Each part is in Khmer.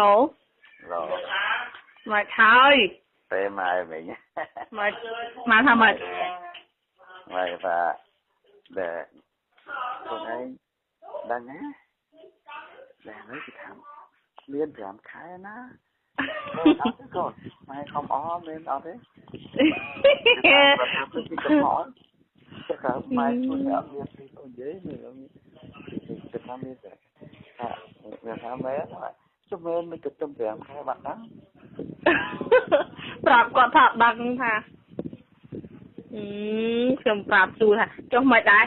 ឡូ ឡូ មកហើយ ពេលម៉ែវិញ មកមកថាម៉េច ម៉ែថាដែលខ្លួនឯងដឹងណាដែលនេះគេថាមាន5ខែណាអត់ទេកូនម៉ែខំអមានអត់ទេគាត់ថាពីកំហល់តែក៏ម៉ែជួយអត់មានពីអូននិយាយមានគេថាមានតែថាមានថាមែនចុះមែនមិនក៏ទំ5ខែបាត់ដឹង ប្រាប់គាត់ថាដឹងថាខ្ញុំប្រាប់ជួថាចុះមិនដែរ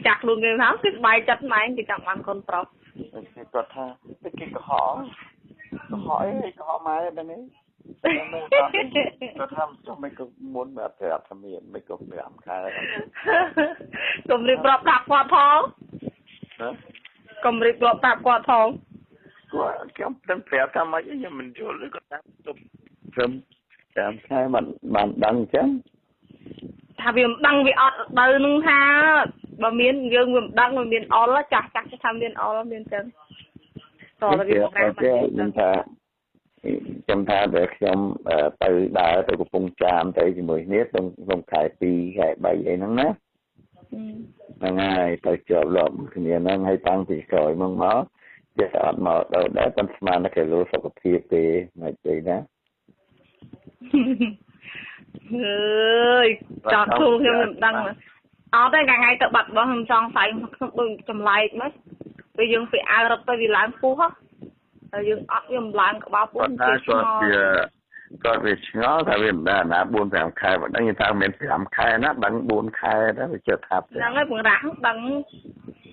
ចាក់ខ្លួនគេថាគេស្បាយចិត្តម៉ែគេចង់បានកូនប្រុស គាត់ថាគេកុហកកុហកអីកុហកម៉ែដឹងអីគាត់ថាចុះមិនក៏មុនមកប្រាប់ថាមានមិនក៏5ខែ កុំរៀបរាប់ប្រាប់គាត់ផង ណា កុំរៀបរាប់ប្រាប់គាត់ផង គាត់ខ្ញុំដឹងប្រាប់ថាម៉េចខ្ញុំមិនយល់គាត់ថាទប់ត្រឹម5ខែមិនបានដឹងអញ្ចឹង ថាវាមិនដឹងវាអត់ទៅនឹងថាបើមានយើងវាមិនដឹងវាមានអល់ចាស់ចាស់ថាមានអល់មានអញ្ចឹងតើវាប្រាប់ ខ្ញុំថាខ្ញុំថាដែលខ្ញុំទៅដើរទៅកំពង់ចាមទៅជាមួយគ្នាក្នុងខែ2ខែ3អីហ្នឹងណាហ្នឹងហើយទៅជាប់លាប់គ្នាហ្នឹងហើយតាំងពីក្រោយមកមកចេះអត់មកដល់ដែរប៉ុន្តែស្មានតែគីឡូសុខភាពទេមិនទេណា អើយចោតខ្លួនខ្ញុំមិនដឹងអត់ទេថ្ងៃទៅបាត់របស់ខ្ញុំចង់ស្អែកខ្ញុំដូចចម្លែកមកពេលយើងពាក់អាវរត់ទៅវាឡើងពោះហើយយើងអត់វាមិនឡើងក្បាលពោះ គាត់ថាគាត់វាគាត់វាឆ្ងល់ថាវាមិនដឹងណា4 5ខែមិនដឹងថាមិន5ខែណាដឹង4ខែដែរវាជិតថា ហ្នឹងហើយបង្រាស់ដឹង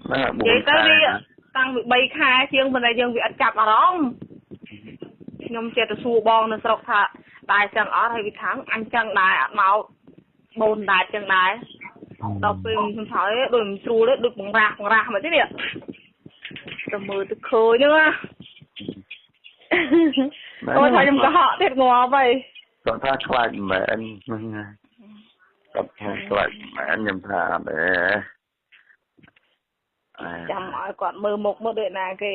ហ្នឹង4ខែ ទៅវាតាំងពី3ខែជាងប៉ុន្តែយើងវាអត់ចាប់អារម្មណ៍ខ្ញុំចេះទៅសួរបងនៅស្រុកថាដែរចឹងអត់ហើយវាថាអញចឹងដែរអត់មកបូនដែរចឹងដែរដល់ពេលខ្ញុំថាដូចមិនស្រួលទេដូចបង្រាស់បង្រាស់មកទេនេះទៅមើលទៅឃើញហ្នឹងណាអូថាខ្ញុំកុហកទៀតងាប់ហើយ គាត់ថាខ្លាចមែនហ្នឹងគាត់ថាខ្លាចមែនខ្ញុំថាអត់ទេ ចាំឲ្យគាត់មើលមុខមើលដូចណាគេ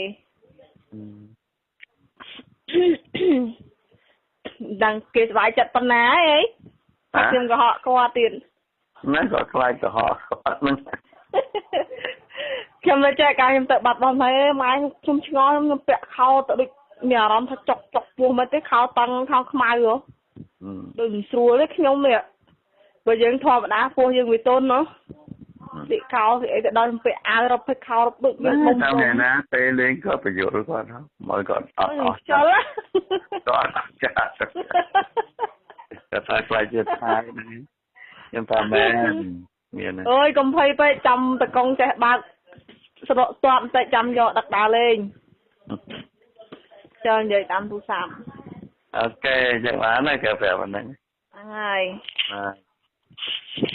ដឹងគេសុបាយចិត្តប៉ុណ្ណាអីខ្ញុំកុហកគាត់ទៀត ណាគាត់ខ្លាចកុហកគាត់ហ្នឹង ខ្ញុំមិនចេះកាលខ្ញុំទៅបាត់បង់ហើយម៉ែខ្ញុំឆ្ងល់ខ្ញុំពាក់ខោទៅដូចមានអារម្មណ៍ថាចុកចុកពោះមិនទេខោតឹងខោខ្មៅហ៎ដូចមិនស្រួលទេខ្ញុំនេះបើយើងធម្មតាពោះយើងវាទន់ណោះទីខោទីអីទៅដល់ពាក់អាវរត់ពេកខោរត់ដូចមានបុំតាមណាពេលលេងគាត់បញ្យល់គាត់មកគាត់អត់អស់ ចុល គាត់អត់ចាក់គាត់ថាខ្លាចជាថៃខ្ញុំថាមែនមាន អើយកុំភ័យពេកចាំតកងចេះបើកស្រកស្ទាត់បន្តិចចាំយកដឹកដើរលេងចើនិយាយតាមទូរស័ព្ទ អូខេចឹងបានហើយគេប្រាប់ប៉ុណ្្នឹង ហ្នឹងហើយ បាទ។